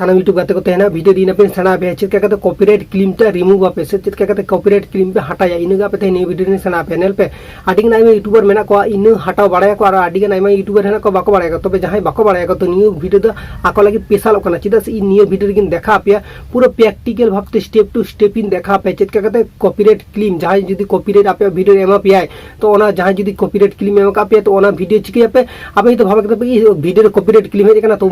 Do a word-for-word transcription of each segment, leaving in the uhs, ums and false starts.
ᱥᱟᱱᱟᱢ YouTube ᱜᱟᱛᱮ ᱠᱚ ᱛᱟᱦᱮᱱᱟ, video ᱫᱤᱱ ᱟᱯᱮ ᱥᱮᱬᱟ ᱟᱯᱮᱭᱟ ᱪᱮᱫ ᱞᱮᱠᱟ ᱠᱟᱛᱮ copyright claim ᱛᱮ remove ᱟᱯᱮ ᱥᱮ ᱪᱮᱫ ᱞᱮᱠᱟ ᱠᱟᱛᱮ copyright claim ᱯᱮ ᱦᱟᱴᱟᱭᱟ, ᱤᱱᱟᱹᱜᱮ ᱟᱯᱮ ᱛᱮᱦᱮᱧ ᱱᱤᱭᱟᱹ video ᱨᱮ ᱥᱮᱬᱟ ᱟᱯᱮᱭᱟ᱾ ᱧᱮᱞ ᱯᱮ, ᱟᱹᱰᱤ ᱜᱟᱱ ᱟᱭᱢᱟ YouTuber ᱢᱮᱱᱟᱜ ᱠᱚᱣᱟ, ᱤᱱᱟᱹ ᱦᱟᱴᱟᱣ ᱵᱟᱲᱟᱭᱟᱠᱚ, ᱟᱨ ᱟᱹᱰᱤ ᱜᱟᱱ ᱟᱭᱢᱟ YouTuber ᱦᱮᱱᱟᱜ ᱠᱚᱣᱟ ᱵᱟᱠᱚ ᱵᱟᱲᱟᱭᱟᱠᱚ᱾ ᱛᱚᱵᱮ ᱡᱟᱦᱟᱸᱭ ᱵᱟᱠᱚ ᱵᱟᱲᱟᱭᱟᱠᱚ, ᱛᱚ ᱱᱤᱭᱟᱹ video ᱫᱚ ᱟᱠᱚ ᱞᱟᱹᱜᱤᱫ ᱥᱯᱮᱥᱟᱞᱚᱜ ᱠᱟᱱᱟ, ᱪᱮᱫᱟᱜ ᱥᱮ ᱤᱧ ᱱᱤᱭᱟᱹ video ᱨᱮᱜᱤᱧ ᱫᱮᱠᱷᱟ ᱟᱯᱮᱭᱟ, ᱯᱩᱨᱟᱹ practical ᱵᱷᱟᱵᱛᱮ step to step ᱤᱧ ᱫᱮᱠᱷᱟ ᱟᱯᱮᱭᱟ ᱪᱮᱫ ᱞᱮᱠᱟ ᱠᱟᱛᱮ copyright claim, ᱡᱟᱦᱟᱸᱭ ᱡᱩᱫᱤ copyright ᱟᱯᱮᱭᱟᱜ video ᱨᱮ ᱮᱢᱟ ᱯᱮᱭᱟᱭ, ᱛᱚ ᱚᱱᱟ ᱡᱟᱦᱟᱸᱭ ᱡᱩᱫᱤ copyright claim ᱮᱢ ᱟᱠᱟᱫ ᱯᱮᱭᱟ, ᱛᱚ ᱚᱱᱟ video ᱪᱤᱠᱟᱹᱭᱟᱯᱮ? ᱟᱯᱮ ᱦᱚᱭᱛᱳ ᱵᱷᱟᱵᱟ ᱠᱮᱫᱟ ᱯᱮ, "ᱤ, video ᱨᱮ copyright claim ᱦᱮᱡ ᱟᱠᱟᱱᱟ, ᱛᱚ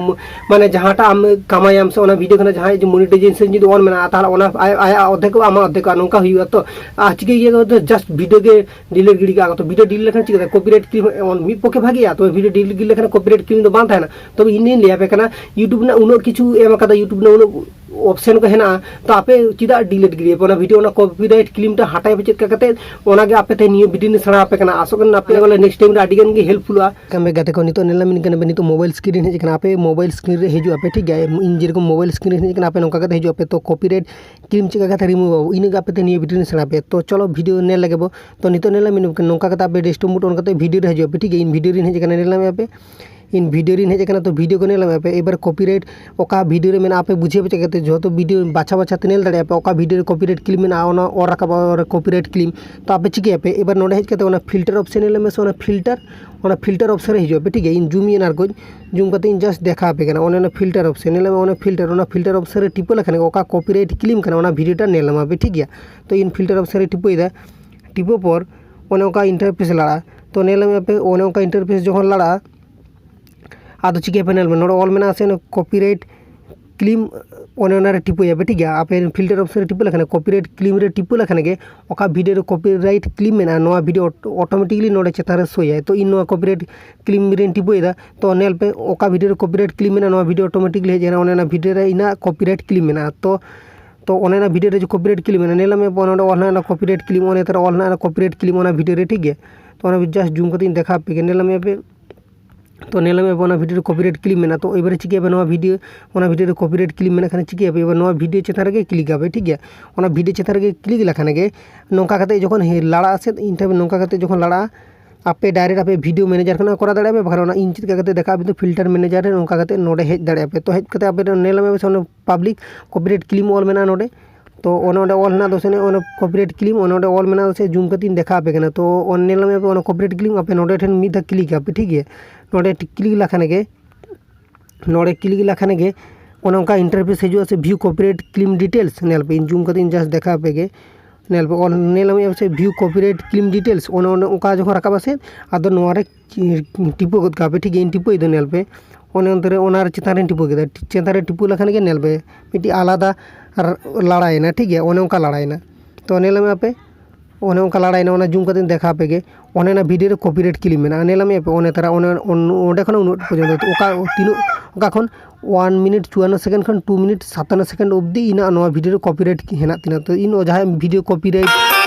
ᱢᱟᱱᱮ ᱡᱟᱦᱟᱸᱴᱟᱜ ᱟᱢ ᱠᱟᱢᱟᱭᱟᱢ ᱥᱮ ᱚᱱᱟ video ᱠᱷᱚᱱᱟᱜ ᱡᱟᱦᱟᱸᱭ ᱡᱮ monetization ᱡᱩᱫᱤ on ᱢᱮᱱᱟᱜᱼᱟ, ᱛᱟᱦᱚᱞᱮ ᱚᱱᱟ ᱟᱭ-, ᱟᱭᱟᱜ ᱚᱨᱫᱷᱮᱠᱚᱜᱼᱟ, ᱟᱢᱟᱜ ᱚᱨᱫᱷᱮᱠᱚᱜᱼᱟ", ᱱᱚᱝᱠᱟ ᱦᱩᱭᱩᱜᱼᱟ᱾ ᱛᱚ ᱟᱨ ᱪᱤᱠᱟᱹ ᱜᱮᱭᱟ ᱠᱚ, just video ᱜᱮ delete ᱜᱤᱰᱤ ᱠᱟᱜᱼᱟ ᱠᱚ᱾ ᱛᱚ video delete ᱞᱮᱠᱷᱟᱱ ᱪᱤᱠᱟᱹᱛᱮ copyright claim ᱦᱚᱸ ᱢᱤᱫ ᱯᱚᱠᱠᱷᱮ ᱵᱷᱟᱜᱮᱭᱟ, ᱛᱚ video delete ᱜᱤᱰᱤ ᱞᱮᱠᱷᱟᱱ copyright claim ᱫᱚ ᱵᱟᱝ ᱛᱟᱦᱮᱱᱟ᱾ ᱛᱚᱵᱮ ᱤᱧ ᱫᱩᱧ ᱞᱟᱹᱭ ᱟᱯᱮ ᱠᱟᱱᱟ, YouTube ᱨᱮᱱᱟᱜ ᱩᱱᱟᱹᱜ ᱠᱤᱪᱷᱩ ᱮᱢ ᱟᱠᱟᱫᱟ, YouTube ᱨᱮᱱᱟᱜ ᱩᱱᱟᱹᱜ option ᱠᱚ ᱦᱮᱱᱟᱜᱼᱟ, ᱛᱚ ᱟᱯᱮ ᱪᱮᱫᱟᱜ delete ᱜᱤᱰᱤᱭᱟᱯᱮ ᱚᱱᱟ video? ᱚᱱᱟ copyright claim ᱴᱟ ᱦᱟᱴᱟᱭ ᱯᱮ ᱪᱮᱫ ᱞᱮᱠᱟ ᱠᱟᱛᱮ, ᱚᱱᱟᱜᱮ ᱟᱯᱮ ᱛᱮ ᱱᱤᱭᱟᱹ video ᱨᱮ ᱥᱮᱬᱟ ᱟᱯᱮ ᱠᱟᱱᱟ᱾ ᱟᱥᱚᱜ ᱠᱟᱱᱟ ᱟᱯᱮ ᱵᱚᱞᱮ next time ᱨᱮ ᱟᱹᱰᱤ ᱜᱟᱱ ᱜᱮ helpful ᱟ᱾ ᱠᱟᱱ ᱵᱮ ᱜᱟᱛᱮ ᱠᱚ, ᱱᱤᱛᱚᱜ ᱧᱮᱞ ᱞᱮᱢ ᱠᱟᱱᱟ ᱵᱮ, ᱱᱤᱛᱚᱜ mobile screen ᱦᱮᱡ ᱟᱠᱟᱱᱟ, ᱟᱯᱮ mobile screen ᱨᱮ ᱦᱤᱡᱩᱜ ᱟᱯᱮ, ᱴᱷᱤᱠ ᱜᱮᱭᱟ᱾ ᱤᱧ ᱡᱮᱨᱚᱠᱚᱢ mobile screen ᱨᱮ ᱦᱮᱡ ᱟᱠᱟᱱᱟ, ᱟᱯᱮ ᱱᱚᱝᱠᱟ ᱠᱟᱛᱮ ᱦᱤᱡᱩᱜ ᱟᱯᱮ, ᱛᱚ copyright claim ᱪᱮᱫ ᱞᱮᱠᱟ ᱠᱟᱛᱮ remove ᱟᱵᱚ, ᱤᱱᱟᱹᱜᱮ ᱟᱯᱮ ᱛᱮ ᱱᱤᱭᱟᱹ video ᱨᱮ ᱥᱮᱬᱟ ᱟᱯᱮ᱾ ᱛᱚ ᱪᱚᱞᱚ video ᱧᱮᱞ ᱞᱮᱜᱮ ᱵᱚ᱾ ᱛᱚ ᱱᱤᱛᱚᱜ ᱧᱮᱞ ᱞᱮᱢ ᱱᱚᱝᱠᱟ ᱠᱟᱛᱮ ᱟᱯᱮ desktop mode on ᱠᱟᱛᱮ video ᱨᱮ ᱦᱤᱡᱩᱜ ᱟᱯᱮ, ᱴᱷᱤᱠ ᱜᱮᱭᱟ᱾ ᱤᱧ video ᱨᱮᱧ ᱦᱮᱡ ᱟᱠᱟᱱᱟ, ᱧᱮᱞ ᱞᱮᱢ ᱟᱯᱮ᱾ ᱤᱧ video ᱨᱤᱧ ᱦᱮᱡ ᱟᱠᱟᱱᱟ, ᱛᱚ video ᱠᱚ ᱧᱮᱞ ᱢᱮ ᱟᱯᱮ᱾ ᱮᱵᱟᱨ copyright ᱚᱠᱟ video ᱨᱮ ᱢᱮᱱᱟᱜᱼᱟ ᱟᱯᱮ ᱵᱩᱡᱷᱟᱹᱣ ᱯᱮ ᱪᱮᱫ ᱠᱟᱛᱮ, ᱡᱚᱛᱚ video ᱵᱟᱪᱷᱟ ᱵᱟᱪᱷᱟ ᱛᱮ ᱧᱮᱞ ᱫᱟᱲᱮᱭᱟᱜᱼᱟ ᱯᱮ, ᱚᱠᱟ video ᱨᱮ copyright claim ᱢᱮᱱᱟᱜᱼᱟ, ᱚᱱᱟ ᱚᱞ ᱨᱟᱠᱟᱵᱟ ᱚᱱᱟ copyright claim᱾ ᱛᱚ ᱟᱯᱮ ᱪᱤᱠᱟᱹᱭᱟᱯᱮ, ᱮᱵᱟᱨ ᱱᱚᱰᱮ ᱦᱮᱡ ᱠᱟᱛᱮ ᱚᱱᱟ filter option ᱧᱮᱞ ᱢᱮ, ᱥᱮ ᱚᱱᱟ filter, ᱚᱱᱟ filter option ᱨᱮ ᱦᱤᱡᱩᱜᱼᱟ ᱯᱮ, ᱴᱷᱤᱠ ᱜᱮᱭᱟ᱾ ᱤᱧ zoom in ᱟᱨ ᱠᱚᱧ zoom ᱠᱟᱛᱮ ᱤᱧ just ᱫᱮᱠᱷᱟᱣ ᱟᱯᱮ ᱠᱟᱱᱟ᱾ ᱚᱱᱮ ᱚᱱᱟ filter option ᱧᱮᱞ ᱢᱮ, ᱚᱱᱟ filter, ᱚᱱᱟ filter option ᱨᱮ ᱴᱤᱯᱟᱹ ᱞᱮᱠᱷᱟᱱ ᱜᱮ ᱚᱠᱟ copyright claim ᱠᱟᱱᱟ ᱚᱱᱟ video ᱴᱟ ᱧᱮᱞ ᱧᱟᱢᱟ ᱯᱮ, ᱴᱷᱤᱠ ᱜᱮᱭᱟ᱾ ᱛᱚ ᱤᱧ filter option ᱨᱮ ᱴᱤᱯᱟᱹᱭᱮᱫᱟ, ᱴᱤᱯᱟᱹ ᱯᱚᱨ ᱚᱱᱮ ᱚᱱᱠᱟ interface ᱞᱟᱲᱟᱜᱼᱟ᱾ ᱛᱚ ᱧᱮᱞ ᱢᱮ ᱯᱮ, ᱚᱱᱮ ᱚᱱᱠᱟ interface ᱡᱚᱠᱷᱚᱱ ᱞᱟᱲᱟᱜᱼᱟ, ᱟᱫᱚ ᱪᱤᱠᱟᱹᱭᱟᱯᱮ ᱧᱮᱞ ᱢᱮ, ᱱᱚᱰᱮ ᱚᱞ ᱢᱮᱱᱟᱜᱼᱟ ᱥᱮ copyright claim, ᱚᱱᱮ ᱚᱱᱟᱨᱮ ᱴᱤᱯᱟᱹᱭᱟ ᱯᱮ, ᱴᱷᱤᱠ ᱜᱮᱭᱟ᱾ ᱟᱯᱮ filter option ᱨᱮ ᱴᱤᱯᱟᱹ ᱞᱮᱠᱷᱟᱱ, copyright claim ᱨᱮ ᱴᱤᱯᱟᱹ ᱞᱮᱠᱷᱟᱱ ᱜᱮ ᱚᱠᱟ video ᱨᱮ copyright claim ᱢᱮᱱᱟᱜᱼᱟ, ᱱᱚᱣᱟ video automatically ᱱᱚᱰᱮ ᱪᱮᱛᱟᱱ ᱨᱮ ᱥᱳᱭᱟᱭ᱾ ᱛᱚ ᱤᱧ ᱱᱚᱣᱟ copyright claim ᱨᱮᱧ ᱴᱤᱯᱟᱹᱭᱮᱫᱟ᱾ ᱛᱚ ᱧᱮᱞ ᱯᱮ, ᱚᱠᱟ video ᱨᱮ copyright claim ᱢᱮᱱᱟᱜᱼᱟ, ᱱᱚᱣᱟ video automatically ᱦᱮᱡ ᱮᱱᱟ᱾ ᱚᱱᱮ ᱚᱱᱟ video ᱨᱮ ᱤᱧᱟᱹᱜ copyright claim ᱢᱮᱱᱟᱜᱼᱟ᱾ ᱛᱚ, ᱛᱚ ᱚᱱᱮ ᱚᱱᱟ video ᱨᱮ ᱡᱮ copyright claim ᱢᱮᱱᱟᱜᱼᱟ, ᱧᱮᱞ ᱢᱮ ᱱᱚᱰᱮ ᱚᱞ ᱦᱮᱱᱟᱜᱼᱟ copyright claim, ᱚᱱᱮ ᱛᱟᱨᱟ ᱚᱞ ᱦᱮᱱᱟᱜᱼᱟ copyright claim ᱚᱱᱟ video ᱨᱮ, ᱴᱷᱤᱠ ᱜᱮᱭᱟ᱾ ᱛᱚ ᱚᱱᱟ just zoom ᱠᱟᱛᱮ ᱤᱧ ᱫᱮᱠᱷᱟᱣ ᱟᱯᱮ ᱜᱮ, ᱧᱮᱞ ᱢᱮ ᱯᱮ᱾ ᱛᱚ ᱧᱮᱞ ᱢᱮ ᱚᱱᱟ video ᱨᱮ copyright claim ᱢᱮᱱᱟᱜᱼᱟ᱾ ᱛᱚ ᱮᱵᱟᱨᱮ ᱪᱤᱠᱟᱹᱭᱟᱯᱮ, ᱱᱚᱣᱟ video, ᱚᱱᱟ video ᱨᱮ copyright claim ᱢᱮᱱᱟᱜ ᱠᱷᱟᱱ ᱪᱤᱠᱟᱹᱭᱟᱯᱮ, ᱮᱵᱟᱨ ᱱᱚᱣᱟ video ᱪᱮᱛᱟᱱ ᱨᱮᱜᱮ click ᱟᱯᱮ, ᱴᱷᱤᱠ ᱜᱮᱭᱟ᱾ ᱚᱱᱟ video ᱪᱮᱛᱟᱱ ᱨᱮᱜᱮ click ᱞᱮᱠᱷᱟᱱ ᱜᱮ ᱱᱚᱝᱠᱟ ᱠᱟᱛᱮ ᱡᱚᱠᱷᱚᱱ ᱦᱮ-, ᱞᱟᱲᱟᱜᱼᱟ ᱥᱮ, ᱤᱱᱴᱟᱨ ᱱᱚᱝᱠᱟ ᱠᱟᱛᱮ ᱡᱚᱠᱷᱚᱱ ᱞᱟᱲᱟᱜᱼᱟ, ᱟᱯᱮ direct ᱟᱯᱮ video manager ᱠᱷᱚᱱᱟᱜ ᱠᱚᱨᱟᱣ ᱫᱟᱲᱮᱭᱟᱜᱼᱟ ᱯᱮ, ᱵᱟᱠᱷᱟᱱ ᱚᱱᱟ ᱤᱧ ᱪᱮᱫ ᱞᱮᱠᱟ ᱠᱟᱛᱮ ᱫᱮᱠᱷᱟᱣ ᱟᱯᱮ ᱫᱚ filter manager ᱨᱮ ᱱᱚᱝᱠᱟ ᱠᱟᱛᱮ ᱱᱚᱰᱮ ᱦᱮᱡ ᱫᱟᱲᱮᱭᱟᱜᱼᱟ ᱯᱮ᱾ ᱛᱚ ᱦᱮᱡ ᱠᱟᱛᱮ ᱟᱯᱮ ᱧᱮᱞ ᱧᱟᱢᱟ ᱥᱮ ᱚᱱᱟ public copyright claim ᱚᱞ ᱢᱮᱱᱟᱜᱼᱟ ᱱᱚᱰᱮ᱾ ᱛᱚ ᱚᱱᱮ ᱚᱸᱰᱮ ᱚᱞ ᱦᱮᱱᱟᱜ ᱫᱚ ᱥᱮ ᱚᱱᱟ copyright claim ᱚᱱᱮ ᱚᱸᱰᱮ ᱚᱞ ᱢᱮᱱᱟᱜ ᱫᱚ ᱥᱮ, zoom ᱠᱟᱛᱮ ᱤᱧ ᱫᱮᱠᱷᱟᱣ ᱟᱯᱮ ᱠᱟᱱᱟ᱾ ᱛᱚ ᱚᱱᱮ ᱧᱮᱞ ᱧᱟᱢ ᱟᱯᱮ ᱚᱱᱟ copyright claim ᱟᱯᱮ ᱱᱚᱰᱮ ᱴᱷᱮᱱ ᱢᱤᱫ ᱫᱷᱟᱣ click ᱟᱯᱮ, ᱴᱷᱤᱠ ᱜᱮᱭᱟ᱾ ᱱᱚᱰᱮ click ᱞᱮᱠᱷᱟᱱ ᱜᱮ ᱱᱚᱰᱮ click ᱞᱮᱠᱷᱟᱱ ᱜᱮ ᱚᱱᱮ ᱚᱱᱠᱟ interface ᱦᱤᱡᱩᱜᱼᱟ ᱥᱮ, view copyright claim details᱾ ᱧᱮᱞ ᱯᱮ, ᱤᱧ zoom ᱠᱟᱛᱮ ᱤᱧ just ᱫᱮᱠᱷᱟᱣ ᱟᱯᱮ ᱜᱮ᱾ ᱧᱮᱞ ᱯᱮ, ᱚᱞ ᱧᱮᱞ ᱧᱟᱢᱮᱫᱼᱟ ᱥᱮ, view copyright claim details, ᱚᱱᱮ ᱚᱱᱮ ᱚᱱᱠᱟ ᱡᱚᱠᱷᱚᱱ ᱨᱟᱠᱟᱵ ᱟᱥᱮ, ᱟᱫᱚ ᱱᱚᱣᱟ ᱨᱮ ᱴᱤᱯᱟᱹ ᱜᱚᱫ ᱠᱟᱜ ᱯᱮ, ᱴᱷᱤᱠ ᱜᱮᱭᱟ᱾ ᱤᱧ ᱴᱤᱯᱟᱹᱭ ᱫᱚ, ᱧᱮᱞ ᱯᱮ, ᱚᱱᱮ ᱚᱱᱛᱮ ᱨᱮ ᱚᱱᱟ ᱨᱮ ᱪᱮᱛᱟᱱ ᱨᱮᱧ ᱴᱤᱯᱟᱹ ᱠᱮᱫᱟ᱾ ᱪᱮᱛᱟᱱ ᱨᱮ ᱴᱤᱯᱟᱹ ᱞᱮᱠᱷᱟᱱ ᱜᱮ ᱧᱮᱞ ᱯᱮ ᱢᱤᱫᱴᱤᱡ ᱟᱞᱟᱫᱟ ᱨ-, ᱞᱟᱲᱟᱭᱮᱱᱟ, ᱴᱷᱤᱠ ᱜᱮᱭᱟ, ᱚᱱᱮ ᱚᱱᱠᱟ ᱞᱟᱲᱟᱭᱮᱱᱟ᱾ ᱛᱚ ᱧᱮᱞ ᱧᱟᱢᱮᱫᱼᱟ ᱯᱮ, ᱚᱱᱮ ᱚᱱᱠᱟ ᱞᱟᱲᱟᱭᱮᱱᱟ, ᱚᱱᱟ zoom ᱠᱟᱛᱮᱧ ᱫᱮᱠᱷᱟᱣ ᱟᱯᱮ ᱜᱮ᱾ ᱚᱱᱮ ᱚᱱᱟ video ᱨᱮ copyright claim ᱢᱮᱱᱟᱜᱼᱟ, ᱧᱮᱞ ᱧᱟᱢᱮᱫᱼᱟ ᱯᱮ, ᱚᱱᱮ ᱛᱟᱨᱟ ᱚᱱᱮ ᱚᱱ-, ᱚᱸᱰᱮ ᱠᱷᱚᱱᱟᱜ ᱩᱱᱟᱹᱜ ᱯᱚᱨᱡᱚᱱᱛᱚ ᱚᱠᱟ ᱛᱤᱱᱟᱹᱜ, ᱚᱠᱟ ᱠᱷᱚᱱ one minute ᱪᱩᱣᱟᱱᱱᱚ second ᱠᱷᱚᱱ two minute ᱥᱟᱛᱟᱱᱱᱚ second ᱚᱵᱫᱤ ᱤᱧᱟᱹᱜ ᱱᱚᱣᱟ video ᱨᱮ copyright ᱦᱮᱱᱟᱜ ᱛᱤᱧᱟᱹ᱾ ᱛᱚ ᱤᱧ ᱡᱟᱦᱟᱸᱭ video copyright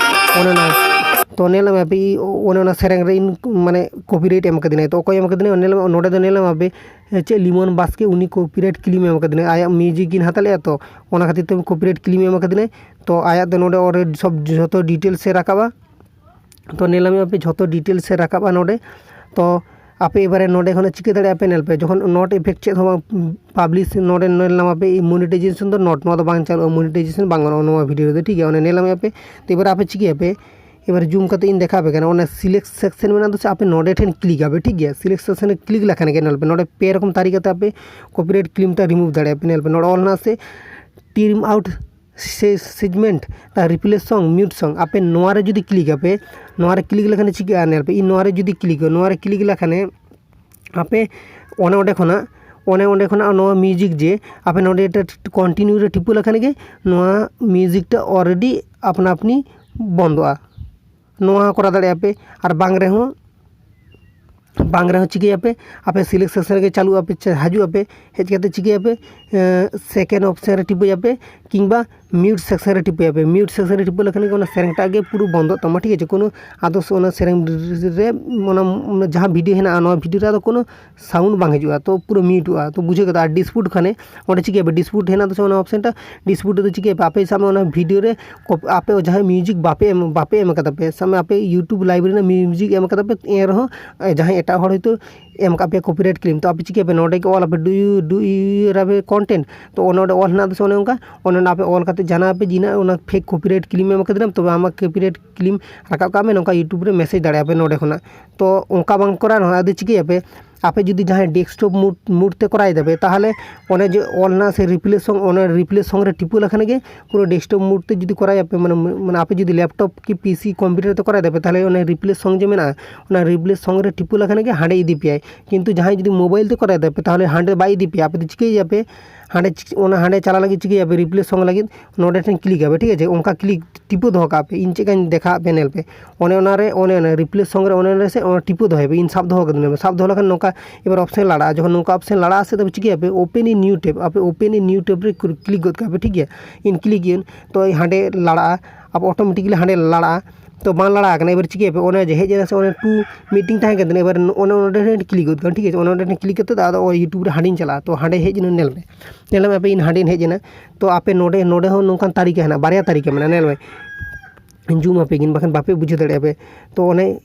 ᱚᱱᱮ ᱚᱱᱟ, ᱛᱚ ᱧᱮᱞ ᱧᱟᱢᱮᱫᱼᱟ ᱯᱮ, ᱚᱱᱮ ᱚᱱᱟ ᱥᱮᱨᱮᱧ ᱨᱮ ᱤᱧ ᱢᱟᱱᱮ copyright ᱮᱢ ᱠᱟᱫᱤᱧᱟᱭ᱾ ᱛᱚ ᱚᱠᱚᱭ ᱮᱢ ᱠᱟᱫᱤᱧᱟᱭ? ᱧᱮᱞ ᱧᱟᱢᱮᱫᱼᱟ ᱱᱚᱰᱮ ᱫᱚ, ᱧᱮᱞ ᱧᱟᱢᱮᱫᱼᱟ ᱯᱮ, ᱪᱮᱫ ᱞᱤᱢᱚᱱ ᱵᱟᱥᱠᱮ, ᱩᱱᱤ copyright claim ᱮᱢ ᱠᱟᱫᱤᱧᱟᱭ, ᱟᱭᱟᱜ music ᱤᱧ ᱦᱟᱛᱟᱣ ᱞᱮᱫᱼᱟ, ᱛᱚ ᱚᱱᱟ ᱠᱷᱟᱹᱛᱤᱨ ᱛᱮ copyright claim ᱮᱢ ᱠᱟᱫᱤᱧᱟᱭ᱾ ᱛᱚ ᱟᱭᱟᱜ ᱫᱚ ᱱᱚᱰᱮ already ᱥᱚᱵ ᱡᱷᱚᱛᱚ details ᱮ ᱨᱟᱠᱟᱵᱟ᱾ ᱛᱚ ᱧᱮᱞ ᱧᱟᱢᱮᱫᱼᱟ ᱯᱮ, ᱡᱷᱚᱛᱚ details ᱮ ᱨᱟᱠᱟᱵᱟ ᱱᱚᱰᱮ᱾ ᱛᱚ ᱟᱯᱮ ᱮᱵᱟᱨᱮ ᱱᱚᱰᱮ ᱠᱷᱚᱱᱟᱜ ᱪᱤᱠᱟᱹ ᱫᱟᱲᱮᱭᱟᱜᱼᱟ ᱯᱮ, ᱧᱮᱞ ᱯᱮ, ᱡᱚᱠᱷᱚᱱ not effect ᱪᱮᱫ ᱦᱚᱸ ᱵᱟᱝ publish, ᱱᱚᱰᱮ ᱧᱮᱞ ᱧᱟᱢᱟ ᱯᱮ monetization ᱫᱚ not, ᱱᱚᱣᱟ ᱫᱚ ᱵᱟᱝ ᱪᱟᱹᱞᱩᱜᱼᱟ, monetization ᱵᱟᱝ ᱜᱟᱱᱚᱜᱼᱟ ᱱᱚᱣᱟ video ᱨᱮᱫᱚ, ᱴᱷᱤᱠ ᱜᱮᱭᱟ᱾ ᱚᱱᱮ ᱧᱮᱞ ᱧᱟᱢᱮᱫᱼᱟ ᱯᱮ, ᱛᱚ ᱮᱵᱟᱨ ᱟᱯᱮ ᱪᱤᱠᱟᱹᱭᱟᱯᱮ, ᱮᱵᱟᱨ zoom ᱠᱟᱛᱮ ᱤᱧ ᱫᱮᱠᱷᱟᱣ ᱟᱯᱮ ᱠᱟᱱᱟ, ᱚᱱᱟ select section ᱢᱮᱱᱟᱜ ᱫᱚ ᱥᱮ, ᱟᱯᱮ ᱱᱚᱰᱮ ᱴᱷᱮᱱ click ᱟᱯᱮ, ᱴᱷᱤᱠ ᱜᱮᱭᱟ᱾ Select section ᱨᱮ click ᱞᱮᱠᱷᱟᱱ ᱜᱮ ᱧᱮᱞ ᱯᱮ, ᱱᱚᱰᱮ ᱯᱮ ᱨᱚᱠᱚᱢ ᱛᱟᱹᱨᱤᱠᱟ ᱛᱮ ᱟᱯᱮ copyright claim ᱴᱟ remove ᱫᱟᱲᱮᱭᱟᱜᱼᱟ ᱯᱮ᱾ ᱧᱮᱞ ᱯᱮ, ᱱᱚᱰᱮ ᱚᱞ ᱦᱮᱱᱟᱜᱼᱟ ᱥᱮ trim out ᱥᱮ segment, ᱛᱟ replace song, mute song, ᱟᱯᱮ ᱱᱚᱣᱟ ᱨᱮ ᱡᱩᱫᱤ click ᱟᱯᱮ, ᱱᱚᱣᱟ ᱨᱮ click ᱞᱮᱠᱷᱟᱱ ᱪᱤᱠᱟᱹᱜᱼᱟ? ᱧᱮᱞ ᱯᱮ, ᱤᱧ ᱱᱚᱣᱟ ᱨᱮ ᱡᱩᱫᱤ click ᱟᱹᱧ, ᱱᱚᱣᱟ ᱨᱮ click ᱞᱮᱠᱷᱟᱱ ᱟᱯᱮ ᱚᱱᱮ ᱚᱸᱰᱮ ᱠᱷᱚᱱᱟᱜ, ᱚᱱᱮ ᱚᱸᱰᱮ ᱠᱷᱚᱱᱟᱜ ᱱᱚᱣᱟ music ᱡᱮ ᱟᱯᱮ ᱱᱚᱰᱮ continue ᱨᱮ ᱴᱤᱯᱟᱹ ᱞᱮᱠᱷᱟᱱ ᱜᱮ ᱱᱚᱣᱟ music ᱴᱟ already ᱟᱯᱱᱟ ᱟᱯᱱᱤ ᱵᱚᱱᱫᱚᱜᱼᱟ᱾ ᱱᱚᱣᱟ ᱦᱚᱸ ᱠᱚᱨᱟᱣ ᱫᱟᱲᱮᱭᱟᱜᱼᱟ ᱯᱮ, ᱟᱨ ᱵᱟᱝ ᱨᱮᱦᱚᱸ ᱵᱟᱝ ᱨᱮᱦᱚᱸ ᱪᱤᱠᱟᱹᱭᱟᱯᱮ, ᱟᱯᱮ select section ᱨᱮᱜᱮ ᱪᱟᱹᱞᱩᱜ ᱟᱯᱮ, ᱪᱮ-, ᱦᱤᱡᱩᱜ ᱟᱯᱮ᱾ ᱦᱮᱡ ᱠᱟᱛᱮ ᱪᱤᱠᱟᱹᱭᱟᱯᱮ, second option ᱨᱮ ᱴᱤᱯᱟᱹᱭᱟᱯᱮ, ᱠᱤᱝᱵᱟ mute section ᱨᱮ ᱴᱤᱯᱟᱹᱭᱟᱯᱮ᱾ Mute section ᱨᱮ ᱴᱤᱯᱟᱹ ᱞᱮᱠᱷᱟᱱ ᱜᱮ ᱚᱱᱟ ᱥᱮᱨᱮᱧ ᱴᱟᱜ ᱜᱮ ᱯᱩᱨᱟᱹ ᱵᱚᱱᱫᱚᱜ ᱛᱟᱢᱟ, ᱴᱷᱤᱠ ᱟᱪᱷᱮ? ᱠᱳᱱᱳ ᱟᱫᱚ ᱚᱱᱟ ᱥᱮᱨᱮᱧ ᱨᱮ, ᱚᱱᱟ, ᱚᱱᱟ ᱡᱟᱦᱟᱸ video ᱦᱮᱱᱟᱜᱼᱟ, ᱱᱚᱣᱟ video ᱨᱮ ᱟᱫᱚ ᱠᱳᱱᱳ sound ᱵᱟᱝ ᱦᱤᱡᱩᱜᱼᱟ, ᱛᱚ ᱯᱩᱨᱟᱹ muteᱚᱜᱼᱟ᱾ ᱛᱚ ᱵᱩᱡᱷᱟᱹᱣ ᱠᱮᱫᱟ? ᱟᱨ dispute ᱠᱷᱟᱱᱮ ᱚᱸᱰᱮ ᱪᱤᱠᱟᱹᱭᱟᱯᱮ? Dispute ᱦᱮᱱᱟᱜ ᱫᱚ ᱥᱮ ᱚᱱᱟ option ᱴᱟ, dispute ᱨᱮᱫᱚ ᱪᱤᱠᱟᱹᱭᱟᱯᱮ? ᱟᱯᱮ ᱥᱟᱵ ᱢᱮ ᱚᱱᱟ video ᱨᱮ cop-, ᱟᱯᱮ ᱡᱟᱦᱟᱸᱭ music ᱵᱟᱯᱮ ᱮᱢ, ᱵᱟᱯᱮ ᱮᱢ ᱠᱟᱫᱟ ᱯᱮ, ᱥᱟᱵ ᱢᱮ ᱟᱯᱮ YouTube library ᱨᱮᱱᱟᱜ music ᱮᱢ ᱠᱟᱫᱟ ᱯᱮ, ᱮᱱ ᱨᱮᱦᱚᱸ ᱡᱟᱦᱟᱸᱭ ᱮᱴᱟᱜ ᱦᱚᱲ ᱦᱚᱭᱛᱳ ᱮᱢ ᱠᱟᱜ ᱯᱮᱭᱟ copyright claim, ᱛᱚ ᱟᱯᱮ ᱪᱤᱠᱟᱹᱭᱟᱯᱮ? ᱱᱚᱰᱮ ᱜᱮ ᱚᱞ ᱟᱯᱮ, "Do you, do you have a content?" ᱛᱚ ᱚᱱᱮ ᱚᱸᱰᱮ ᱚᱞ ᱦᱮᱱᱟᱜ ᱫᱚ ᱥᱮ ᱚᱱᱮ ᱚᱱᱠᱟ, ᱚᱱᱮ ᱚᱱᱟ ᱟᱯᱮ ᱚᱞ ᱠᱟᱛᱮ ᱡᱟᱱᱟᱣ ᱟᱯᱮ ᱡᱮ ᱤᱧᱟᱹᱜ ᱚᱱᱟ fake copyright claim ᱮᱢ ᱠᱟᱫᱟ, ᱛᱚᱵᱮ ᱟᱢᱟᱜ copyright claim ᱨᱟᱠᱟᱵ ᱠᱟᱜ ᱢᱮ, ᱱᱚᱝᱠᱟ YouTube ᱨᱮ message ᱫᱟᱲᱮᱭᱟᱜᱼᱟ ᱯᱮ ᱱᱚᱰᱮ ᱠᱷᱚᱱᱟᱜ᱾ ᱛᱚ ᱚᱱᱠᱟ ᱵᱟᱝ ᱠᱚᱨᱟᱣ ᱨᱮᱦᱚᱸ ᱟᱫᱚ ᱪᱤᱠᱟᱹᱭᱟᱯᱮ? ᱟᱯᱮ ᱡᱩᱫᱤ ᱡᱟᱦᱟᱸᱭ desktop mode, mode ᱛᱮ ᱠᱚᱨᱟᱣ ᱫᱟᱯᱮ, ᱛᱟᱦᱚᱞᱮ ᱚᱱᱮ ᱡᱮ ᱚᱞ ᱦᱮᱱᱟᱜ ᱥᱮ replace song, ᱚᱱᱟ replace song ᱨᱮ ᱴᱤᱯᱟᱹ ᱞᱮᱠᱷᱟᱱ ᱜᱮ ᱯᱩᱨᱟᱹ desktop mode ᱛᱮ ᱡᱩᱫᱤ ᱠᱚᱨᱟᱣ ᱟᱯᱮ, ᱢᱟᱱᱮ, ᱢᱟᱱᱮ ᱟᱯᱮ ᱡᱩᱫᱤ laptop ᱠᱤ PC computer ᱛᱮ ᱠᱚᱨᱟᱣ ᱫᱟᱯᱮ, ᱛᱟᱦᱚᱞᱮ ᱚᱱᱟ replace song ᱡᱮ ᱢᱮᱱᱟᱜᱼᱟ, ᱚᱱᱟ replace song ᱨᱮ ᱴᱤᱯᱟᱹ ᱞᱮᱠᱷᱟᱱ ᱜᱮ ᱦᱟᱸᱰᱮ ᱤᱫᱤ ᱯᱮᱭᱟᱭ᱾ ᱠᱤᱱᱛᱩ ᱡᱟᱦᱟᱸᱭ ᱡᱩᱫᱤ mobile ᱛᱮ ᱠᱚᱨᱟᱣ ᱫᱟᱯᱮ, ᱛᱟᱦᱚᱞᱮ ᱦᱟᱸᱰᱮ ᱵᱟᱭ ᱤᱫᱤ ᱯᱮᱭᱟ᱾ ᱟᱯᱮ ᱫᱚ ᱪᱤᱠᱟᱹᱭᱟᱯᱮ? ᱦᱟᱸᱰᱮ ᱪᱤᱠ-, ᱚᱱᱟ ᱦᱟᱸᱰᱮ ᱪᱟᱞᱟᱜ ᱞᱟᱹᱜᱤᱫ ᱪᱤᱠᱟᱹᱭᱟᱯᱮ? Replace song ᱞᱟᱹᱜᱤᱫ ᱱᱚᱰᱮ ᱴᱷᱮᱱ click ᱟᱯᱮ, ᱴᱷᱤᱠ ᱟᱪᱷᱮ? ᱚᱱᱠᱟ click ᱴᱤᱯᱟᱹ ᱫᱚᱦᱚ ᱠᱟᱜ ᱯᱮ, ᱤᱧ ᱪᱮᱫ ᱞᱮᱠᱟᱧ ᱫᱮᱠᱷᱟᱣᱟᱫ ᱯᱮᱭᱟ ᱧᱮᱞ ᱯᱮ᱾ ᱚᱱᱮ ᱚᱱᱟ ᱨᱮ, ᱚᱱᱮ ᱚᱱᱟ replace song ᱨᱮ, ᱚᱱᱮ ᱚᱱᱟ ᱨᱮ ᱥᱮ ᱚᱱᱟ ᱴᱤᱯᱟᱹ ᱫᱚᱦᱚᱭ ᱯᱮ, ᱤᱧ ᱥᱟᱵ ᱫᱚᱦᱚ ᱠᱟᱹᱫᱤᱧᱟ, ᱥᱟᱵ ᱫᱚᱦᱚ ᱞᱮᱠᱷᱟᱱ ᱱᱚᱝᱠᱟ ᱮᱵᱟᱨ option ᱞᱟᱲᱟᱜᱼᱟ᱾ ᱡᱚᱠᱷᱚᱱ ᱱᱚᱝᱠᱟ option ᱞᱟᱲᱟᱜᱼᱟ ᱥᱮ, ᱛᱚᱵᱮ ᱪᱤᱠᱟᱹᱭᱟᱯᱮ? Open in new tab, ᱟᱯᱮ open in new tab ᱨᱮ click ᱜᱚᱫ ᱠᱟᱜ ᱯᱮ, ᱴᱷᱤᱠ ᱜᱮᱭᱟ? ᱤᱧ click ᱤᱧ, ᱛᱚ ᱦᱟᱸᱰᱮ ᱞᱟᱲᱟᱜᱼᱟ, ᱟᱯᱮ automatically ᱦᱟᱸᱰᱮ ᱞᱟᱲᱟᱜᱼᱟ᱾ ᱛᱚ ᱵᱟᱝ ᱞᱟᱲᱟ ᱟᱠᱟᱱᱟ, ᱮᱵᱟᱨ ᱪᱤᱠᱟᱹᱭᱟᱯᱮ? ᱚᱱᱮ ᱡᱮ ᱦᱮᱡ ᱮᱱᱟ ᱥᱮ, ᱚᱱᱮ two ᱢᱤᱫᱴᱤᱝ ᱛᱟᱦᱮᱸ ᱠᱟᱱ ᱛᱟᱦᱮᱱᱟ, ᱮᱵᱟᱨ ᱚᱱᱮ ᱚᱸᱰᱮ ᱴᱷᱮᱱ click ᱜᱚᱫ ᱠᱟᱜᱼᱟ, ᱴᱷᱤᱠ ᱟᱪᱷᱮ? ᱚᱱᱮ ᱚᱸᱰᱮ ᱴᱷᱮᱱ click ᱠᱟᱛᱮ ᱟᱫᱚ YouTube ᱨᱮ ᱦᱟᱸᱰᱮᱧ ᱪᱟᱞᱟᱜᱼᱟ᱾ ᱛᱚ ᱦᱟᱸᱰᱮ ᱦᱮᱡ ᱮᱱᱟ, ᱧᱮᱞ ᱢᱮ, ᱧᱮᱞ ᱢᱮ ᱟᱯᱮ, ᱤᱧ ᱦᱟᱸᱰᱮᱧ ᱦᱮᱡ ᱮᱱᱟ᱾ ᱛᱚ ᱟᱯᱮ ᱱᱚᱰᱮ, ᱱᱚᱰᱮ ᱦᱚᱸ ᱱᱚᱝᱠᱟᱱ ᱛᱟᱹᱨᱤᱠᱟ ᱦᱮᱱᱟᱜᱼᱟ, ᱵᱟᱨᱭᱟ ᱛᱟᱹᱨᱤᱠᱟ ᱢᱮᱱᱟᱜᱼᱟ, ᱧᱮᱞ ᱢᱮ᱾ ᱡᱩᱢ ᱟᱯᱮ ᱜᱤᱧ, ᱵᱟᱠᱷᱟᱱ ᱵᱟᱯᱮ ᱵᱩᱡᱷᱟᱹᱣ ᱫᱟᱲᱮᱭᱟᱜᱼᱟ ᱯᱮ᱾ ᱛᱚ ᱚᱱᱮ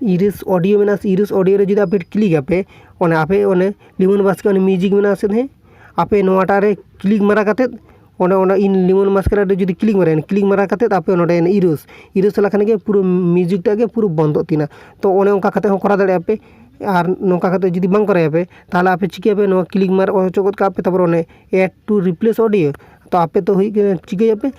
Erase Audio ᱢᱮᱱᱟᱜᱼᱟ ᱥᱮ, Erase Audio ᱨᱮ ᱡᱩᱫᱤ ᱟᱯᱮ click ᱟᱯᱮ, ᱚᱱᱮ ᱟᱯᱮ ᱚᱱᱮ ᱞᱤᱢᱚᱱ ᱵᱟᱥᱠᱮ ᱚᱱᱮ music ᱢᱮᱱᱟᱜᱼᱟ ᱥᱮ, ᱦᱮᱸ, ᱟᱯᱮ ᱱᱚᱣᱟᱴᱟᱜ ᱨᱮ click ᱢᱟᱨᱟ ᱠᱟᱛᱮᱫ, ᱚᱱᱮ ᱚᱱᱟ ᱤᱧ ᱞᱤᱢᱚᱱ ᱢᱟᱥᱠᱮ ᱨᱮ ᱡᱩᱫᱤ click ᱢᱟᱨᱟ, click ᱢᱟᱨᱟ ᱠᱟᱛᱮᱫ ᱟᱯᱮ ᱱᱚᱰᱮ erase, erase ᱞᱮᱠᱷᱟᱱ ᱜᱮ ᱯᱩᱨᱟᱹ music ᱴᱟᱜ ᱜᱮ ᱯᱩᱨᱟᱹ ᱵᱚᱱᱫᱚᱜ ᱛᱤᱧᱟ᱾ ᱛᱚ ᱚᱱᱮ ᱚᱱᱠᱟ ᱠᱟᱛᱮᱫ ᱦᱚᱸ ᱠᱚᱨᱟᱣ ᱫᱟᱲᱮᱭᱟᱜᱼᱟ ᱯᱮ᱾ ᱟᱨ ᱱᱚᱝᱠᱟ ᱠᱟᱛᱮᱫ ᱡᱩᱫᱤ ᱵᱟᱝ ᱠᱚᱨᱟᱣ ᱟᱯᱮ, ᱛᱟᱦᱚᱞᱮ ᱟᱯᱮ ᱪᱤᱠᱟᱹᱭᱟᱯᱮ? ᱱᱚᱣᱟ click ᱢᱟᱨ ᱦᱚᱪᱚ ᱜᱚᱫ ᱠᱟᱜ ᱯᱮ, ᱛᱟᱨᱯᱚᱨ ᱚᱱᱮ add to replace audio, ᱛᱚ ᱟᱯᱮ ᱛᱚ ᱦᱩᱭᱩᱜ ᱠᱟᱱᱟ, ᱪᱤᱠᱟᱹᱭᱟᱯᱮ?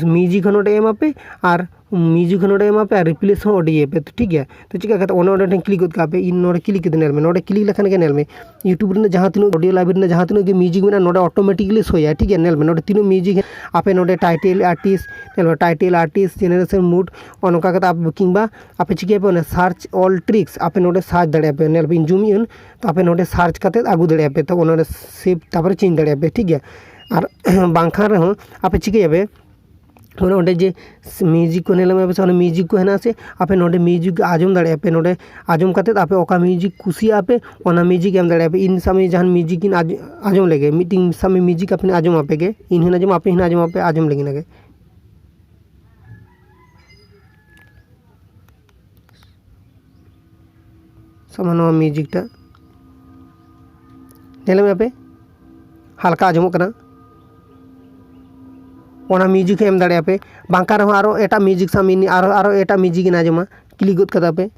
Music ᱦᱚᱸ ᱱᱚᱰᱮ ᱮᱢᱟᱯᱮ ᱟᱨ ᱢᱤᱭᱩᱡᱤᱠ ᱦᱚᱸ ᱱᱚᱰᱮ ᱮᱢᱟ ᱯᱮ ᱟᱨ ᱨᱤᱯᱞᱮᱥ ᱦᱚᱸ ᱚᱰᱤᱭᱳ ᱯᱮ᱾ ᱴᱷᱤᱠ ᱜᱮᱭᱟ, ᱛᱚ ᱪᱤᱠᱟ ᱠᱟᱛᱮ ᱚᱱᱮ ᱚᱸᱰᱮ ᱴᱷᱮᱱ ᱠᱞᱤᱠ ᱜᱚᱫ ᱠᱟᱜ ᱯᱮ᱾ ᱤᱧ ᱱᱚᱰᱮ ᱠᱞᱤᱠ ᱠᱮᱫᱟ, ᱧᱮᱞ ᱢᱮ, ᱱᱚᱰᱮ ᱠᱞᱤᱠ ᱞᱮᱠᱷᱟᱱ ᱜᱮ ᱧᱮᱞ ᱢᱮ YouTube ᱨᱮᱱᱟᱜ ᱡᱟᱦᱟᱸ ᱛᱤᱱᱟᱹᱜ ᱚᱰᱤᱭᱳ ᱞᱟᱭᱵᱨᱮᱨᱤ ᱨᱮᱱᱟᱜ ᱡᱟᱦᱟᱸ ᱛᱤᱱᱟᱹᱜ ᱜᱮ ᱢᱤᱭᱩᱡᱤᱠ ᱢᱮᱱᱟᱜᱼᱟ, ᱱᱚᱰᱮ ᱚᱴᱳᱢᱮᱴᱤᱠᱞᱤ ᱥᱳᱭᱟ᱾ ᱴᱷᱤᱠ ᱜᱮᱭᱟ, ᱧᱮᱞ ᱢᱮ, ᱱᱚᱰᱮ ᱛᱤᱱᱟᱹᱜ ᱢᱤᱭᱩᱡᱤᱠ ᱟᱯᱮ ᱱᱚᱰᱮ ᱴᱟᱭᱴᱮᱞ ᱟᱨᱴᱤᱥᱴ, ᱧᱮᱞ ᱢᱮ, ᱴᱟᱭᱴᱮᱞ ᱟᱨᱴᱤᱥᱴ, ᱡᱮᱱᱟᱨᱮᱥᱚᱱ ᱢᱩᱰ, ᱚᱱᱠᱟ ᱠᱟᱛᱮ ᱟᱯᱮ ᱠᱤᱝᱵᱟ ᱟᱯᱮ ᱪᱤᱠᱟᱹᱭᱟᱯᱮ, ᱚᱱᱟ ᱥᱟᱨᱪ ᱚᱞ ᱴᱨᱤᱠᱥ ᱟᱯᱮ ᱱᱚᱰᱮ ᱥᱟᱨᱪ ᱫᱟᱲᱮᱭᱟᱜᱼᱟ ᱯᱮ᱾ ᱧᱮᱞ ᱵᱤᱱ, ᱡᱩᱢ ᱤᱱ, ᱛᱚ ᱟᱯᱮ ᱱᱚᱰᱮ ᱥᱟᱨᱪ ᱠᱟᱛᱮ ᱟᱹᱜᱩ ᱫᱟᱲᱮᱭᱟᱜᱼᱟ ᱯᱮ, ᱛᱚ ᱚᱱᱟ ᱱᱚᱰᱮ ᱥᱮᱵᱷ ᱛᱟᱨᱯᱚᱨᱮ ᱪᱮᱧᱡᱽ ᱫᱟᱲᱮᱭᱟᱜᱼᱟ ᱯᱮ᱾ ᱴᱷᱤᱠ ᱜᱮᱭᱟ, ᱟᱨ ᱵᱟᱝᱠᱷᱟᱱ ᱨᱮᱦᱚᱸ ᱟᱯᱮ ᱪᱤᱠᱟᱹᱭᱟᱯᱮ, ᱚᱱᱮ ᱚᱸᱰᱮ ᱡᱮ ᱢᱤᱭᱩᱡᱤᱠ ᱠᱚ ᱧᱮᱞ ᱧᱟᱢᱟ ᱥᱮ, ᱚᱱᱟ ᱢᱤᱭᱩᱡᱤᱠ ᱠᱚ ᱦᱮᱱᱟᱜᱼᱟ ᱥᱮ, ᱟᱯᱮ ᱱᱚᱰᱮ ᱢᱤᱭᱩᱡᱤᱠ ᱟᱸᱡᱚᱢ ᱫᱟᱲᱮᱭᱟᱜᱼᱟ ᱯᱮ᱾ ᱱᱚᱰᱮ ᱟᱸᱡᱚᱢ ᱠᱟᱛᱮᱫ ᱟᱯᱮ ᱚᱠᱟ ᱢᱤᱭᱩᱡᱤᱠ ᱠᱩᱥᱤᱭᱟᱜᱼᱟ ᱯᱮ, ᱚᱱᱟ ᱢᱤᱭᱩᱡᱤᱠ ᱮᱢ ᱫᱟᱲᱮᱭᱟᱜᱼᱟ ᱯᱮ᱾ ᱤᱧ ᱥᱟᱵ ᱢᱮ ᱡᱟᱦᱟᱱ ᱢᱤᱭᱩᱡᱤᱠ ᱤᱧ ᱟᱸᱡ-, ᱟᱸᱡᱚᱢ ᱞᱮᱜᱮ, ᱢᱤᱫᱴᱤᱝ ᱥᱟᱵ ᱢᱮ ᱢᱤᱭᱩᱡᱤᱠ ᱟᱯᱮ ᱟᱸᱡᱚᱢ ᱟᱯᱮ ᱜᱮ, ᱤᱧ ᱦᱚᱸᱧ ᱟᱸᱡᱚᱢᱟ, ᱟᱯᱮ ᱦᱚᱸ ᱟᱸᱡᱚᱢ ᱟᱯᱮ, ᱟᱸᱡᱚᱢ ᱞᱟᱹᱜᱤᱫ ᱜᱮ᱾ ᱥᱟᱵ ᱢᱮ ᱱᱚᱣᱟ ᱢᱤᱭᱩᱡᱤᱠ ᱴᱟᱜ ᱧᱮᱞ ᱢᱮ ᱯᱮ, ᱦᱟᱞᱠᱟ ᱟᱸᱡᱚᱢᱚᱜ ᱠᱟᱱᱟ, ᱚᱱᱟ ᱢᱤᱭᱩᱡᱤᱠ ᱦᱚᱸ ᱮᱢ ᱫᱟᱲᱮᱭᱟᱜᱼᱟ ᱯᱮ᱾ ᱵᱟᱝᱠᱷᱟᱱ ᱨᱮᱦᱚᱸ ᱟᱨᱚ ᱮᱴᱟᱜ ᱢᱤᱭᱩᱡᱤᱠ, ᱥᱟᱵ ᱢᱮ ᱟᱨᱚ, ᱟᱨᱚ ᱮᱴᱟᱜ ᱢᱤᱭᱩᱡᱤᱠ ᱤᱧ ᱟᱸᱡᱚᱢᱟ, ᱠᱞᱤᱠ ᱜᱚᱫ ᱠᱟᱫᱟ ᱯᱮ᱾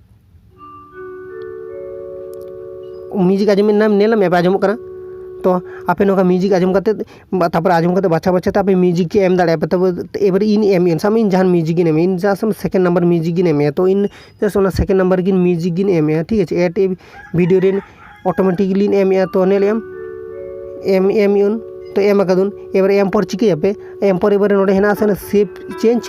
ᱢᱤᱭᱩᱡᱤᱠ ᱟᱸᱡᱚᱢ ᱧᱟᱢ, ᱧᱮᱞ ᱢᱮ ᱯᱮ, ᱟᱸᱡᱚᱢᱚᱜ ᱠᱟᱱᱟ᱾ ᱛᱚ ᱟᱯᱮ ᱱᱚᱝᱠᱟ ᱢᱤᱭᱩᱡᱤᱠ ᱟᱸᱡᱚᱢ ᱠᱟᱛᱮᱫ ᱵᱟ-, ᱛᱟᱨᱯᱚᱨᱮ ᱟᱸᱡᱚᱢ ᱠᱟᱛᱮ ᱵᱟᱪᱷᱟ ᱵᱟᱪᱷᱟ ᱛᱮ ᱟᱯᱮ ᱢᱤᱭᱩᱡᱤᱠ ᱪᱮᱫ ᱮᱢ ᱫᱟᱲᱮᱭᱟᱜᱼᱟ ᱯᱮ᱾ ᱛᱚᱵᱮ ᱮᱵᱟᱨ ᱤᱧ ᱮᱢ ᱤᱧ, ᱥᱟᱵ ᱢᱮ ᱤᱧ ᱡᱟᱦᱟᱱ ᱢᱤᱭᱩᱡᱤᱠ ᱤᱧ ᱮᱢ ᱤᱧ, ᱡᱟᱦᱟᱸ ᱥᱟᱵ ᱢᱮ ᱥᱮᱠᱮᱱᱰ ᱱᱟᱢᱵᱟᱨ ᱢᱤᱭᱩᱡᱤᱠ ᱤᱧ ᱮᱢᱮᱜᱼᱟ, ᱛᱚ ᱤᱧ ᱡᱟᱥᱴ ᱚᱱᱟ ᱥᱮᱠᱮᱱᱰ ᱱᱟᱢᱵᱟᱨ ᱜᱮ ᱢᱤᱭᱩᱡᱤᱠ ᱤᱧ ᱮᱢᱮᱜᱼᱟ, ᱴᱷᱤᱠ ᱟᱪᱷᱮ᱾ ᱮᱴ ᱮ ᱵᱷᱤᱰᱤᱭᱳ ᱨᱮ ᱚᱴᱳᱢᱮᱴᱤᱠᱞᱤᱧ ᱮᱢᱮᱜᱼᱟ, ᱛᱚ ᱧᱮᱞᱮᱜ ᱟᱢ ᱮᱢ ᱮᱢ ᱤᱭᱩᱱ, ᱛᱚ ᱮᱢ ᱟᱠᱟᱫᱩᱱ᱾ ᱮᱵᱟᱨ ᱮᱢ ᱯᱚᱨ ᱪᱤᱠᱟᱹᱭᱟᱯᱮ, ᱮᱢ ᱯᱚᱨ ᱮᱵᱟᱨᱮ ᱱᱚᱰᱮ ᱦᱮᱱᱟᱜᱼᱟ ᱥᱮ ᱚᱱᱟ ᱥᱮᱵᱷ ᱪᱮᱧᱡᱽ,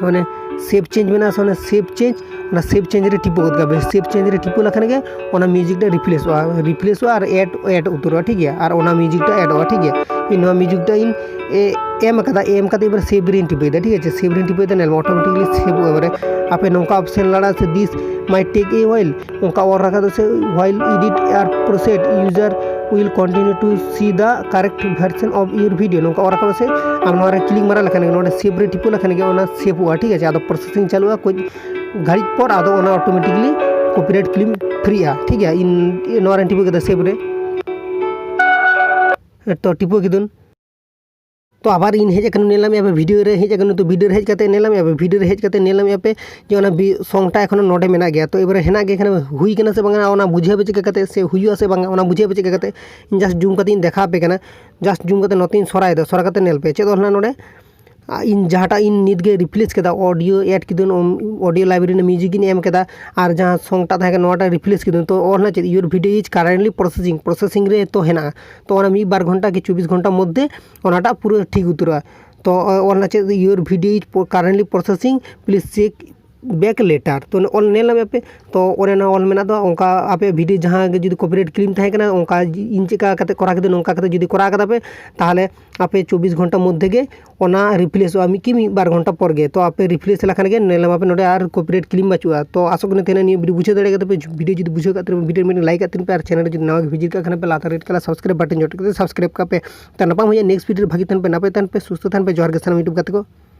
ᱢᱟᱱᱮ ᱥᱮᱵᱷ ᱪᱮᱧᱡᱽ ᱢᱮᱱᱟᱜᱼᱟ ᱥᱮ ᱚᱱᱟ ᱥᱮᱵᱷ ᱪᱮᱧᱡᱽ, ᱚᱱᱟ ᱥᱮᱵᱷ ᱪᱮᱧᱡᱽ ᱨᱮ ᱴᱤᱯᱟᱹ ᱜᱚᱫ ᱠᱟᱜ ᱯᱮ᱾ ᱥᱮᱵᱷ ᱪᱮᱧᱡᱽ ᱨᱮ ᱴᱤᱯᱟᱹ ᱞᱮᱠᱷᱟᱱ ᱜᱮ ᱚᱱᱟ ᱢᱤᱭᱩᱡᱤᱠ ᱴᱟᱜ ᱨᱤᱯᱞᱮᱥᱚᱜᱼᱟ, ᱨᱤᱯᱞᱮᱥᱚᱜᱼᱟ ᱟᱨ ᱮᱰ, ᱮᱰ ᱩᱛᱟᱹᱨᱚᱜᱼᱟ, ᱴᱷᱤᱠ ᱜᱮᱭᱟ᱾ ᱟᱨ ᱚᱱᱟ ᱢᱤᱭᱩᱡᱤᱠ ᱴᱟᱜ ᱮᱰᱚᱜᱼᱟ, ᱴᱷᱤᱠ ᱜᱮᱭᱟ᱾ ᱤᱧ ᱱᱚᱣᱟ ᱢᱤᱭᱩᱡᱤᱠ ᱴᱟᱜ ᱤᱧ ᱮ, ᱮᱢ ᱟᱠᱟᱫᱟ, ᱮᱢ ᱠᱟᱛᱮ ᱮᱵᱟᱨ ᱥᱮᱵᱷ ᱨᱮᱧ ᱴᱤᱯᱟᱹᱭᱮᱫᱟ, ᱴᱷᱤᱠ ᱟᱪᱷᱮ᱾ ᱥᱮᱵᱷ ᱨᱮᱧ ᱴᱤᱯᱟᱹᱭᱮᱫᱟ, ᱧᱮᱞ ᱢᱮ ᱚᱴᱳᱢᱮᱴᱤᱠᱞᱤ ᱥᱮᱵᱷᱚᱜᱼᱟ᱾ ᱮᱵᱟᱨᱮ ᱟᱯᱮ ᱱᱚᱝᱠᱟ ᱚᱯᱥᱮᱱ ᱞᱟᱲᱟᱜᱼᱟ ᱥᱮ, this might take a while, ᱚᱱᱠᱟ ᱚᱞ ᱨᱟᱠᱟᱵ ᱥᱮ, while edit or process, user will continue to see the correct version of your video, ᱱᱚᱝᱠᱟ ᱚᱞ ᱨᱟᱠᱟᱵ ᱥᱮ᱾ ᱟᱢ ᱱᱚᱣᱟ ᱨᱮ ᱠᱞᱤᱠ ᱢᱟᱨᱟ ᱞᱮᱠᱷᱟᱱ ᱜᱮ, ᱱᱚᱰᱮ ᱥᱮᱵᱷ ᱨᱮ ᱴᱤᱯᱟᱹ ᱞᱮᱠᱷᱟᱱ ᱜᱮ ᱚᱱᱟ ᱥᱮᱵᱷᱚᱜᱼᱟ, ᱴᱷᱤᱠ ᱟᱪᱷᱮ᱾ ᱟᱫᱚ ᱯᱨᱚᱥᱮᱥᱤᱝ ᱪᱟᱹᱞᱩᱜᱼᱟ, ᱠᱩᱪ ᱜᱷᱟᱹᱲᱤᱡ ᱯᱚᱨ ᱟᱫᱚ ᱚᱱᱟ ᱚᱴᱳᱢᱮᱴᱤᱠᱞᱤ ᱠᱚᱯᱤᱨᱟᱭᱤᱴ ᱠᱞᱮᱢ ᱯᱷᱨᱤᱜᱼᱟ, ᱴᱷᱤᱠ ᱜᱮᱭᱟ᱾ ᱤᱧ ᱱᱚᱣᱟ ᱨᱮᱧ ᱴᱤᱯᱟᱹ ᱠᱮᱫᱟ ᱥᱮᱵᱷ ᱨᱮ, ᱛᱚ ᱴᱤᱯᱟᱹ ᱠᱮᱫᱟᱹᱧ᱾ ᱛᱚ ᱟᱵᱟᱨ ᱤᱧ ᱦᱮᱡ ᱟᱠᱟᱱᱟ, ᱧᱮᱞ ᱧᱟᱢᱮᱫᱼᱟ ᱯᱮ ᱵᱷᱤᱰᱤᱭᱳ ᱨᱮ ᱦᱮᱡ ᱟᱠᱟᱱᱟ᱾ ᱛᱚ ᱵᱷᱤᱰᱤᱭᱳ ᱨᱮ ᱦᱮᱡ ᱠᱟᱛᱮ ᱧᱮᱞ ᱧᱟᱢᱮᱫᱼᱟ ᱯᱮ, ᱵᱷᱤᱰᱤᱭᱳ ᱨᱮ ᱦᱮᱡ ᱠᱟᱛᱮ ᱧᱮᱞ ᱧᱟᱢᱮᱫᱼᱟ ᱯᱮ ᱡᱮ ᱚᱱᱟ ᱵᱤ-, ᱥᱚᱝ ᱴᱟᱜ ᱮᱠᱷᱚᱱᱳ ᱱᱚᱰᱮ ᱢᱮᱱᱟᱜ ᱜᱮᱭᱟ᱾ ᱛᱚ ᱮᱵᱟᱨᱮ ᱦᱮᱱᱟᱜ ᱜᱮ ᱠᱷᱟᱱ ᱦᱩᱭ ᱠᱟᱱᱟ ᱥᱮ ᱵᱟᱝᱟ ᱚᱱᱟ ᱵᱩᱡᱷᱟᱹᱣ ᱯᱮ ᱪᱤᱠᱟᱹ ᱠᱟᱛᱮ, ᱥᱮ ᱦᱩᱭᱩᱜᱼᱟ ᱥᱮ ᱵᱟᱝᱟ ᱚᱱᱟ ᱵᱩᱡᱷᱟᱹᱣ ᱯᱮ ᱪᱤᱠᱟᱹ ᱠᱟᱛᱮ᱾ ᱤᱧ ᱡᱟᱥᱴ ᱡᱩᱢ ᱠᱟᱛᱮ ᱤᱧ ᱫᱮᱠᱷᱟᱣ ᱟᱯᱮ ᱠᱟᱱᱟ, ᱡᱟᱥᱴ ᱡᱩᱢ ᱠᱟᱛᱮ ᱱᱚᱛᱮᱧ ᱥᱚᱨᱟᱭᱮᱫᱟ, ᱥᱚᱨᱟ ᱠᱟᱛᱮ ᱧᱮᱞ ᱯᱮ ᱪᱮᱫ ᱚᱞ ᱦᱮᱱᱟᱜᱼᱟ ᱱᱚᱰᱮ᱾ ᱤᱧ ᱡᱟᱦᱟᱸᱴᱟᱜ ᱤᱧ ᱱᱤᱛ ᱜᱮ ᱨᱤᱯᱞᱮᱥ ᱠᱮᱫᱟ, ᱚᱰᱤᱭᱳ ᱮᱰ ᱠᱤᱫᱟᱹᱧ, ᱚᱰᱤᱭᱳ ᱞᱟᱭᱵᱨᱮᱨᱤ ᱨᱮᱱᱟᱜ ᱢᱤᱭᱩᱡᱤᱠ ᱤᱧ ᱮᱢ ᱠᱮᱫᱟ, ᱟᱨ ᱡᱟᱦᱟᱸ ᱥᱚᱝ ᱴᱟᱜ ᱛᱟᱦᱮᱸ ᱠᱟᱱᱟ ᱱᱚᱣᱟᱴᱟᱜ ᱨᱤᱯᱞᱮᱥ ᱠᱤᱫᱟᱹᱧ᱾ ᱛᱚ ᱚᱞ ᱦᱮᱱᱟᱜ ᱪᱮᱫ, your video is currently processing, processing ᱨᱮ ᱛᱚ ᱦᱮᱱᱟᱜᱼᱟ᱾ ᱛᱚ ᱚᱱᱟ ᱢᱤᱫ ᱵᱟᱨ ᱜᱷᱚᱱᱴᱟ ᱠᱤ ᱪᱚᱵᱵᱤᱥ ᱜᱷᱚᱱᱴᱟ ᱢᱚᱫᱽᱫᱷᱮ ᱚᱱᱟᱴᱟᱜ ᱯᱩᱨᱟᱹ ᱴᱷᱤᱠ ᱩᱛᱟᱹᱨᱚᱜᱼᱟ᱾ ᱛᱚ ᱚᱞ ᱦᱮᱱᱟᱜ ᱪᱮᱫ, your video is currently processing, please check back later᱾ ᱛᱚ ᱚᱞ ᱧᱮᱞ ᱧᱟᱢᱮᱫ ᱯᱮ, ᱛᱚ ᱚᱱᱮ ᱚᱱᱟ ᱚᱞ ᱢᱮᱱᱟᱜ ᱫᱚ, ᱚᱱᱠᱟ ᱟᱯᱮ ᱵᱷᱤᱰᱤᱭᱳ ᱡᱟᱦᱟᱸ ᱜᱮ ᱡᱩᱫᱤ ᱠᱚᱯᱤᱨᱟᱭᱤᱴ ᱠᱞᱮᱢ ᱛᱟᱦᱮᱸ ᱠᱟᱱᱟ, ᱚᱱᱠᱟ ᱤᱧ ᱪᱮᱫᱠᱟ ᱠᱟᱛᱮ ᱠᱚᱨᱟᱣ ᱠᱮᱫᱟ, ᱱᱚᱝᱠᱟ ᱠᱟᱛᱮ ᱡᱩᱫᱤ ᱠᱚᱨᱟᱣ ᱠᱟᱫᱟ ᱯᱮ, ᱛᱟᱦᱚᱞᱮ ᱟᱯᱮ ᱪᱚᱵᱵᱤᱥ ᱜᱷᱚᱱᱴᱟ ᱢᱚᱫᱽᱫᱷᱮ ᱜᱮ ᱚᱱᱟ ᱨᱤᱯᱞᱮᱥᱚᱜᱼᱟ, ᱢᱤᱫ ᱠᱤ ᱢᱤᱫ ᱵᱟᱨ ᱜᱷᱚᱱᱴᱟ ᱯᱚᱨ ᱜᱮ᱾ ᱛᱚ ᱟᱯᱮ ᱨᱤᱯᱞᱮᱥ ᱞᱮᱠᱷᱟᱱ ᱜᱮ ᱧᱮᱞ ᱧᱟᱢᱟᱯᱮ ᱱᱚᱰᱮ ᱟᱨ ᱠᱚᱯᱤᱨᱟᱭᱤᱴ ᱠᱞᱮᱢ ᱵᱟᱹᱪᱩᱜᱼᱟ᱾ ᱛᱚ ᱟᱥᱚᱜ ᱠᱟᱹᱱᱟᱹᱧ ᱛᱮᱦᱮᱧ ᱱᱤᱭᱟᱹ ᱵᱷᱤᱰᱤᱭᱳ ᱵᱩᱡᱷᱟᱹᱣ ᱫᱟᱲᱮ ᱠᱟᱫᱟ ᱯᱮ᱾ ᱵᱷᱤᱰᱤᱭᱳ ᱡᱩᱫᱤ ᱵᱩᱡᱷᱟᱹᱣ ᱠᱟᱜ ᱛᱟᱯᱮ, ᱵᱷᱤᱰᱤᱭᱳ ᱢᱤᱫᱴᱮᱱ ᱞᱟᱭᱤᱠ ᱠᱟᱜ ᱛᱟᱵᱚᱱ ᱯᱮ, ᱟᱨ ᱪᱮᱱᱮᱞ ᱨᱮ ᱡᱩᱫᱤ ᱱᱟᱣᱟ ᱜᱮ ᱵᱷᱤᱡᱤᱴ ᱠᱟᱜ ᱠᱷᱟᱱ ᱯᱮ, ᱞᱟᱛᱟᱨ ᱨᱮᱰ ᱠᱟᱞᱟᱨ ᱥᱟᱵᱥᱠᱨᱟᱭᱤᱵ ᱵᱟᱴᱚᱱ ᱡᱚᱴᱮᱫ ᱠᱟᱛᱮ ᱥᱟᱵᱥᱠᱨᱟᱭᱤᱵ ᱠᱟᱜ ᱯᱮ᱾ ᱛᱚ ᱱᱟᱯᱟᱢ ᱦᱩᱭᱩᱜᱼᱟ ᱱᱮᱠᱥᱴ ᱵᱷᱤᱰᱤᱭᱳ ᱨᱮ᱾ ᱵᱷᱟᱜᱤ ᱛᱟᱦᱮᱱ ᱯᱮ, ᱱᱟᱯᱟᱭ ᱛᱟᱦᱮᱱ ᱯᱮ, ᱥᱩᱥᱛᱷᱚ ᱛᱟᱦᱮᱱ ᱯᱮ᱾ ᱡᱚᱦᱟᱨ ᱜᱮ ᱥᱟᱱᱟᱢ ᱤᱭᱩᱴᱩᱵᱽ ᱜᱟᱛᱮ ᱠᱚ᱾